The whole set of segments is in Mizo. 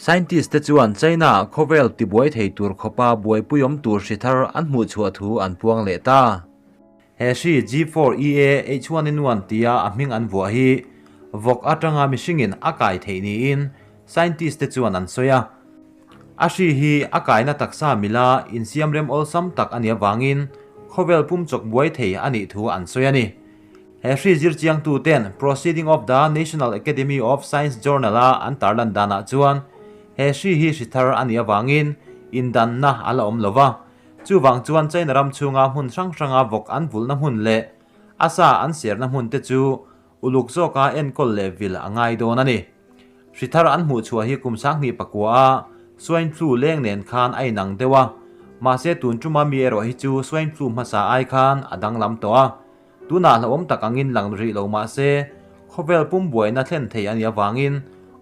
Scientist te chuan China ah khawvel tibuai thei tur khawpa buaipuiawm tur hri thar an hmuh chhuah thu an puang leh ta. He hri G4EA H1N1 tia a hming an vuah hi vawk atanga mihringin a kai theih niin scientist te chuan an sawi a. A hri hi a kaina taksa mila insiamrem awlsam tak a nih avangin khawvel pum chawk buai thei a nih thu an sawi a ni. He hri zirchiangtu ten Proceeding of the National Academy of Science Journal-a an tarlan danah chuan he hri hi hri thar a nih avangin indanna a la awm lo va. Chuvang chuan China ram chhunga hmun hrang hranga vawk an vulhna hmun leh a sa an serna hmun te chu uluk zawka enkawl leh vil a ngai dawn a ni. Hri thar an hmuh chhuah hi kum 2009 a swine flu leng nen khan a inang deuh a, mahse tun tuma mi erawh hi chu swine flu hmasa ai khan a danglam tawh a. Tunah hlauhawm tak angin lang rih lo mah se, khawvel pum buaina thlen thei a nih avangin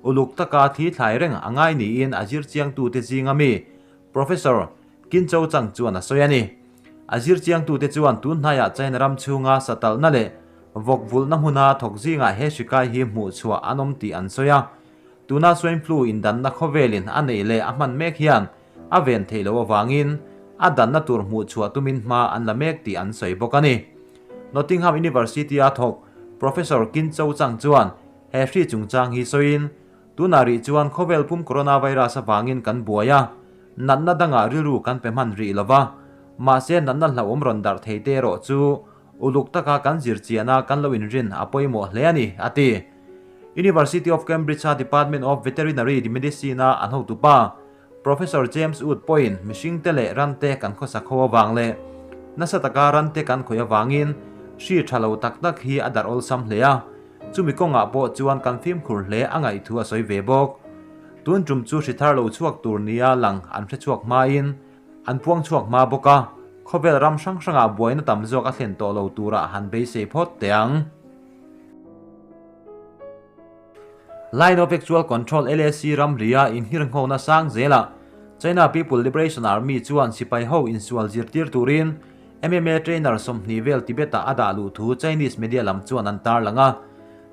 uluk taka thli thlai reng a ngai niin a zirchiangtute zinga mi Professor Kin Cho Chang chuan a sawi a ni. A zirchiangtute chuan tun hnaiah China ram chhunga satalhna leh vawk vulhna hmuna thawk zingah he hri kai hi hmuh chhuah an awm tih an sawi a. Tuna swine flu indanna khawvelin a neih leh a hman mek hian a ven theih loh avangin a danna tur hmuh chhuah tumin hma an la mek tih an sawi bawk a ni. Nottingham University-a thawk Professor Kin Cho Chang chuan he hri chungchang hi sawiin, Tunah rih chuan khawvel pum coronavirus avangin kan buai a, natna dangah rilru kan pe hman rih lo va, mahse natna hlauhawm rawn darh thei te erawh chu uluk taka kan zir chiana kan lo inrin a pawimawh hle a ni, a ti. University of Cambridge-a Department of Veterinary Medicine-a an hotupa Professor James Wood pawhin mihringte leh rante kan khawsak ho avang leh nasa taka rante kan khawih avangin hri tha lo tak tak hi a darh awlsam hle a, chumi kawngah pawh chuan kan fimkhur hle a ngaihthu a sawi ve bawk. Tun tum chu hri thar lo chhuak tur nia lang an hre chhuak hmain an puang chhuak hma bawk a, khawvel ram hrang hrangah buaina tam zawk a thlen tawh lo turah han beisei phawt teh ang. Line of Actual Control, LAC, ramria inhirnghawna sang zelah China People Liberation Army chuan sipai ho insual zirtir turin MMA trainer 20 vel Tibet-ah a dah luh thu Chinese media lam chuan an tarlang a.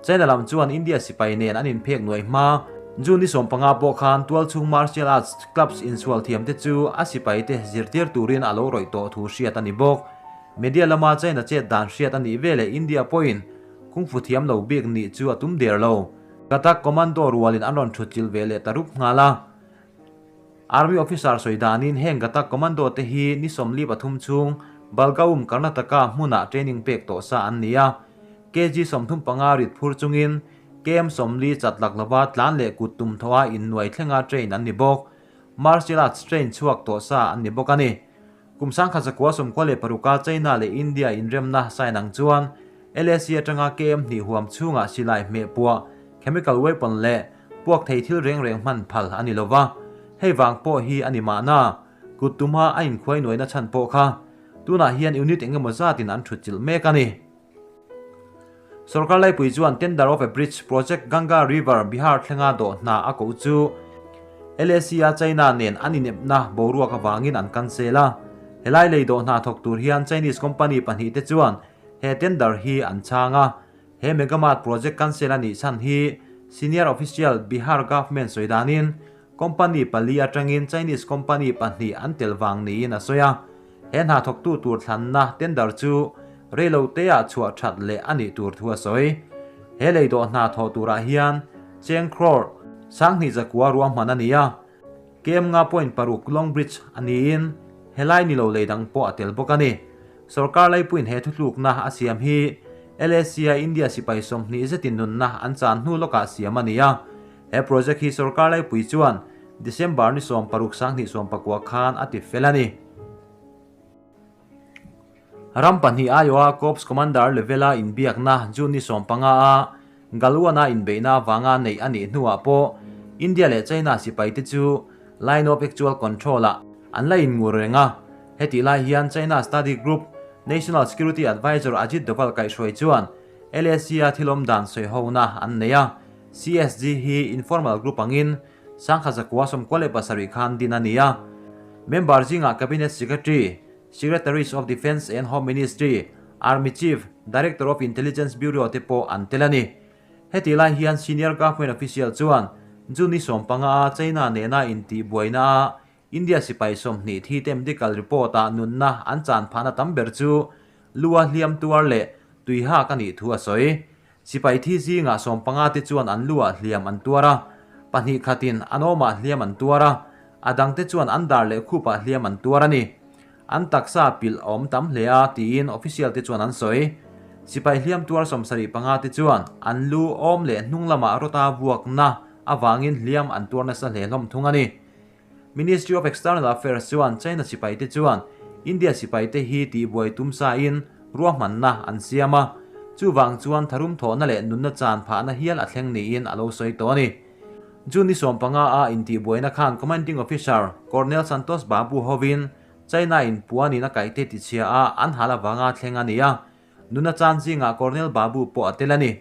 China lam chuan India sipai nen an inphek nuai hma. June ni 15 pawh khan tualchhung martial arts clubs insual thiamte chu a sipaite zirtir turin a lo rawih tawh thu hriat a ni bawk. Media lama China chet dan hriat a nih veleh India pawhin Kung fu thiam lo bik nih chu a tum der lo. Katak commando rualin an rawn thut chilh ve leh ta rup nghal a. Army officer sawi danin heng Katak commando te hi ni 43 chhung Balgaum, Karnataka hmunah training pek tawh sa an ni a. KG 35 rit phur chungin KM 40 chat lak lova tlan leh kut tum thawha innuai thlenga train an ni bawk. Martial arts train chhuak tawh sa an ni bawk a ni. Kum 1996a China leh India inremna sign ang chuan LAC atanga KM hnih huam chhungah silai hmeh puah, chemical weapon leh puak thei thil reng reng hman phal a ni lova. Hei vang pawh hi a ni mahna, kut tuma a inkhuai nuaina chhan pawh kha tunah hian unit engemaw zatin an thut chilh mek a ni. Sorkar laipui chuan tender of a bridge project Ganga River Bihar thlenga dawh hna a koh chu LAC-a China nen an inepna boruak avangin an cancel a. Helai lei dawh hna thawk tur hian Chinese company pahnih te chuan he tender hi an chhang a. He Megamart project cancel a nih chhan hi senior official Bihar government sawi danin company pali atangin Chinese company pahnih an tel vang niin a sawi a. He hna thawktu tur thlanna tender chu reilo teah chhuah that leh a nih tur thu a sawi. He lei dawh hna thawh turah hian cheng crore 2900 ruahman a ni a, KM nga point paruk long bridge a niin helai ni lo lei dang pawh a tel bawk a ni. Sorkar laipuiin he thutlukna a siam hi LAC-a India sipai 20 zetin nunna an chan hnu lawkah siam a ni a. He project hi sorkar laipui chuan December ni 16 2019 khan a ti fel a ni. Ram pahnih aiawha Corps Commander level-a inbiakna June ni 15 a Galwan-a inbeihna avanga neih a nih hnuah pawh India leh China sipaite chu Line of Actual Control-ah an la inngur reng a. Hetih lai hian China Study Group National Security Advisor Ajit Doval kaihhruai chuan LAC-a thilawm dan sawihona an nei a. CSG hi informal group angin 1997 khan din a ni a. Member zingah Cabinet Secretary, Secretaries of Defence and Home Ministry, Army Chief, Director of Intelligence Bureau te pawh an tel a ni. Hetih lai hian senior government official chuan June ni 15 a China nena intihbuaina a India sipai 20 thi te medical report ah nunna an chan phahna tam ber chu lu a hliam tuar leh tui hak a nih thu a sawi. Sipai thi zingah 15 te chuan an lu ah hliam an tuar a, pahnih khatin an awmah hliam an tuar a, a dangte chuan an dar leh khupah hliam an tuar a ni. An taksa pilh a awm tam hle a, tiin official te chuan an sawi. Sipai hliam tuar 75 te chuan an lu awm leh hnung lamah rawta vuakna avangin hliam an tuar nasa hle hlawm thung a ni. Ministry of External Affairs chuan China sipai te chuan India sipai te hi tihbuai tum sain ruahmanna an siam a, chuvang chuan tharum thawhna leh nunna chan phahna hial a thleng niin a lo sawi tawh a ni. June ni 15 a intihbuaina khan Commanding Officer Colonel Santosh Babu hovin China in puanin a kaihte tichhia a an hal avanga thleng a ni a, nunna chan zingah Colonel Babu pawh a tel a ni.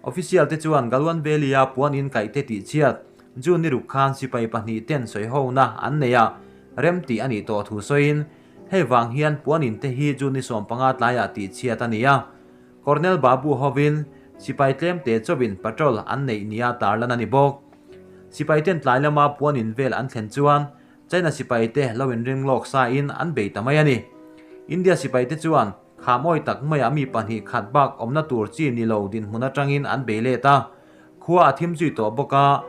Official te chuan Galwan Valley a puan in kaihte tih chhiat June ni ruk khan sipai pahnih ten sawi hona an nei a, rem tih a nih tawh thu sawiin hei vang hian puan in te hi June ni 15 tlaiah tih chhiat a ni a. Colonel Babu hovin sipai tlem te chawin patrol an neih nia tarlan a ni bawk. Sipai ten tlai lama puan in vel an thlen chuan China sipai te lo inring lawk sa in an bei ta mai a ni. India sipai te chuan Kha mawi tak maiah mi pahnih khat bak awmna tur chi ni lo dinhmun atangin an bei let a, khua a thim zui tawh bawk a,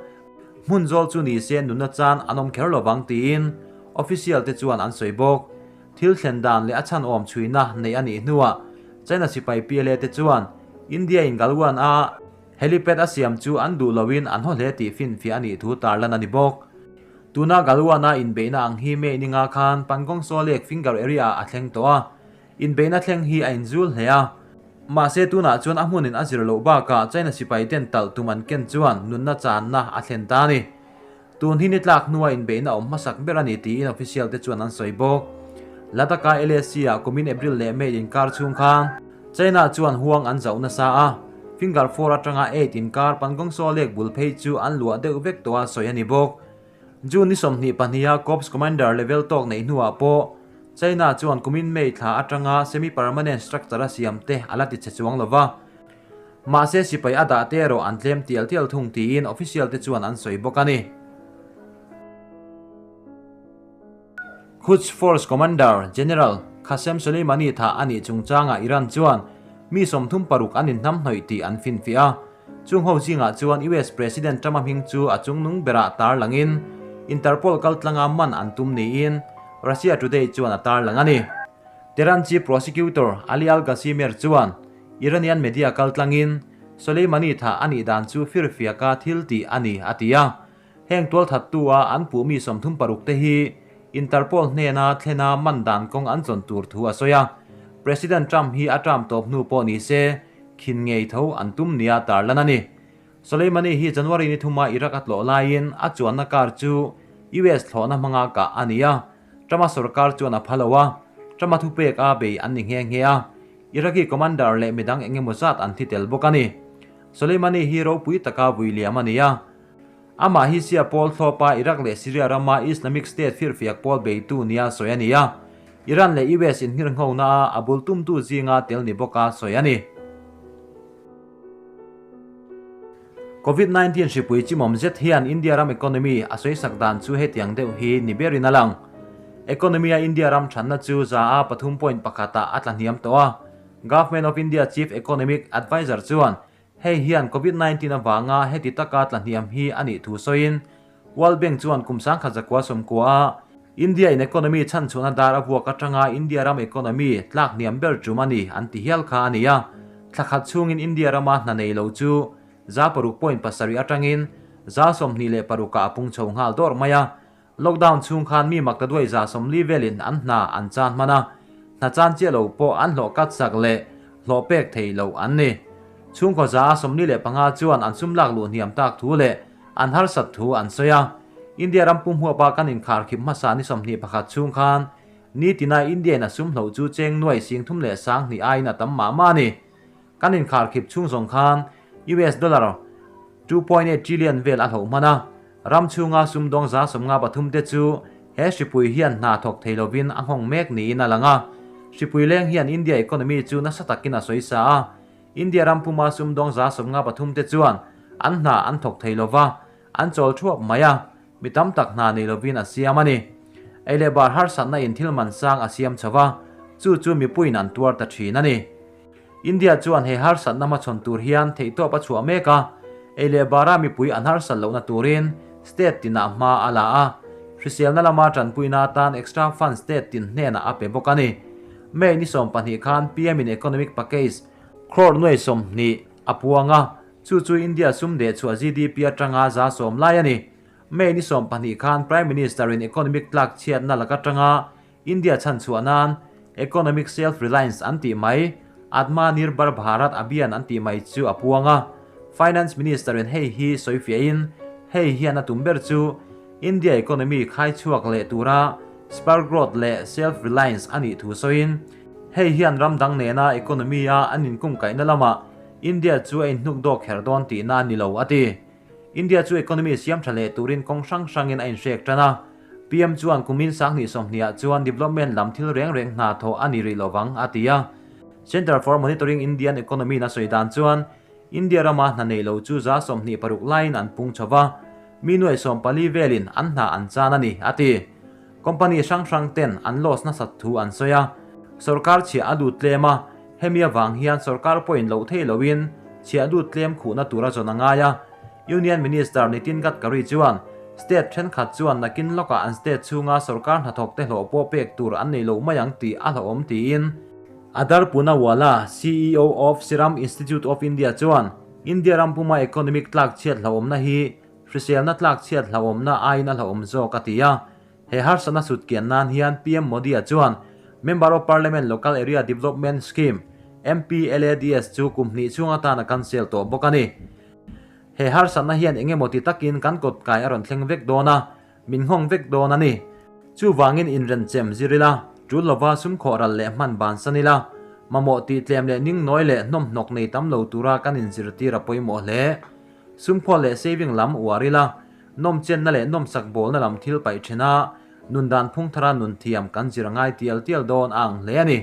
hmun zawl chu ni se nunna chan an awm kher lovang tiin official te chuan an sawi bawk. Thil thlen dan leh a chhan awm chhuina neih a nih hnuah China sipai PLA te chuan India in Galwan a helipad a siam chu an duh loin an haw hle tih finfiah a nih thu tarlan a ni bawk. Tuna Galwan a inbeihna ang hi May ninga khan Pangong Tso Lake Finger area ah a thleng tawh a. Inbeihna thleng hi a inzul hle a. Mahse tunah chuan a hmunin a zir loh bakah China sipai ten talh tum an ken chuan nunna channa a thlen ta a ni. Tun hi ni tlak hnua inbeihna awm hmasak ber a ni tiin official te chuan an sawi bawk. Ladakh-a LAC-ah kumin April leh May inkar chhung khan China chuan huang an zauh nasa a, finger 4 atanga 8 inkar Pangong Tso Lake bul phei chu an luah deuh vek tawh a sawi a ni bawk. June ni 22 a Corps Commander level tawk neih hnuah pawh China chuan kumin May thla atanga semi-permanent structure a siam te a la ti che chuang lova. Mahse sipai a dah te erawh an tlem tial tial thung tiin official te chuan an sawi bawk a ni. Quds Force Commander General Qasem Soleimani thah a nih chungchangah Iran chuan mi 36 an inhnamhnawih tih an finfiah a. Chung ho zingah chuan US President Trump-a hming chu a chungnung berah tarlangin Interpol kaltlanga man an tum niin Russia Today chuan a tarlang a ni. Tehran Chief Prosecutor Ali Alghashimehr chuan Iranian media kaltlangin Soleimani thah a nih dan chu firfiaka thil tih a ni a ti a. Heng tualthattu a an puh mi 36 te hi Interpol hnena thlena man dan kawng an zawn tur thu a sawi a. President Trump hi a term tawp hnu pawh ni se khin ngei tho an tum nia tarlan a ni. Soleimani hi January ni thuma Iraq a tlawh laiin a chuanna car chu US thlawhna hmanga kah a ni a. Trump-a sorkar chuan a pha lo a, Trump-a thupek a bei an ni nghe nghe a. Iraqi commander leh midang eng emaw zat an thi tel bawk a ni. Soleimani hi ropui taka vui liam a ni a. Amah hi Shia pawl thlawpa Iraq leh Syria rama Islamic State firfiak pawl beitu nia sawi a ni a. Iran leh US inhngirnghona a a bul tumtu zinga tel ni bawka sawi a ni. Covid-19 hripui chimawm zet hian India ram economy a sawisak dan chu hetiang deuh hi ni berin a lang. Economy a India ram thanna chu za a 3.1 ah a tla hniam tawh a. Government of India Chief Economic Adviser chuan Hei hian Covid-19 avanga heti taka tla hniam hi a nih thu sawiin World Bank chuan kum 1990 a India in economy chhanchhuahna dar a vuak atanga India ram economy tlak hniam ber tum a ni an ti hial kha a ni a. Thla khat chhungin India rama hna nei lo chu 6.7 atangin 26% ah a pung chho nghal dawr mai a. Lockdown chhung khan mi mak ta duai 40 velin an hna an chan hman a, hna chan chiah lo pawh an hlawh kat sak leh hlawh pek thei lo an ni. Chhungkaw 45 chuan an sum lak luh hniam tak thu leh an harsat thu an sawi a. India ram pum huapa kan inkharkhip hmasa ni 21 chhung khan ni tina India in a sum hloh chu cheng nuai sing thum leh sang hnih aiin a tam mah mah a ni. Kan inkharkhip chhung zawng khan US dollar 2.8 trillion vel a hloh hman a. Ram chhunga sumdawng 53 te chu he hripui hian hna thawk thei lovin a nghawng mek niin a lang a. Hripui leng hian India economy chu nasa takin a sawi sa a. India ram puma sumdawng 73 te chuan an hna an thawk thei lova, an chawl thuap mai a, mi tam tak hna nei lovin a siam a ni. Ei leh bar harsatna in thil man sang a siam chho va, chu chu mipuiin an tuar ta thin a ni. India chuan he harsatna hmachhawn tur hian theihtawp a chhuah mek a, ei leh bara mipui an harsat lohna turin state tinah hma a la a, hriselna lama tanpuina atan extra fund state tin hnenah a pe bawk a ni. May ni 20 khan PM in economic package crore nuai 20 a puang a, chu chu India sum deh chhuah GDP atanga 10% lai a ni. May ni 20 khan Prime Minister in economic tlak chhiatna lak atanga India chhan chhuah nan Economic Self-Reliance an tih mai, Atma Nirbhar Bharat Abhiyan an tih mai chu a puang a. Finance Minister in hei hi sawi fiahin, hei hian a tum ber chu India economy khai chhuak leh tura spur growth leh self-reliance a nih thu sawiin, hei hian ram dang nena economy a an inkumkaihna lamah India chu a inhnuk dawk kher dawn tihna a ni lo, a ti. India chu economy siam tha leh turin kawng hrang hrangin a inhrek tan a. PM chuan kumin 2020 ah chuan development lam thil reng reng hna thawh a ni rih lovang, a ti a. Centre for Monitoring Indian Economy na sawi dan chuan India rama hna nei lo chu 26% laiin an pung chho va, mi nuai 14 velin an hna an chan a ni, a ti. Company hrang hrang ten an loss nasat thu an sawi a, sorkar chhiah a lut tlem a, hemi avang hian sorkar pawhin loh thei loin chhiah lut tlem khuhna tur a zawn a ngai a. Union Minister Nitin Gadkari chuan state thenkhat chuan nakin lawkah an state chhunga sorkar hnathawk te hlawh pawh pek tur an nei lo mai ang tih a hlauhawm tiin. Adar Poonawalla, CEO of Serum Institute of India chuan India ram puma economic tlak chhiat hlauhawmna hi hriselna tlak chhiat hlauhawmna aiin a hlauhawm zawk a ti a. He harsatna sut kian nan hian PM Modi-a chuan Member of Parliament Local Area Development Scheme, MPLADS, chu kum hnih chhung atan a cancel tawh bawk a ni. He harsatna hian eng emaw ti takin kan kawt kai a rawn thleng vek dawn a, min nghawng vek dawn a ni. Chuvangin inrenchem zir ila, tul lova sum khawh ral leh hman bansan ila, mamawh tih tlem leh ning nawi leh hnawmhnawk nei tam lo tura kan inzirtir a pawimawh hle. Sum khawl leh saving lam uar ila, nawm chenna leh nawmsak bawlna lam thil paih thin a, nun dan phung thara nun thiam kan zir a ngai tial tial dawn a ang hle a ni.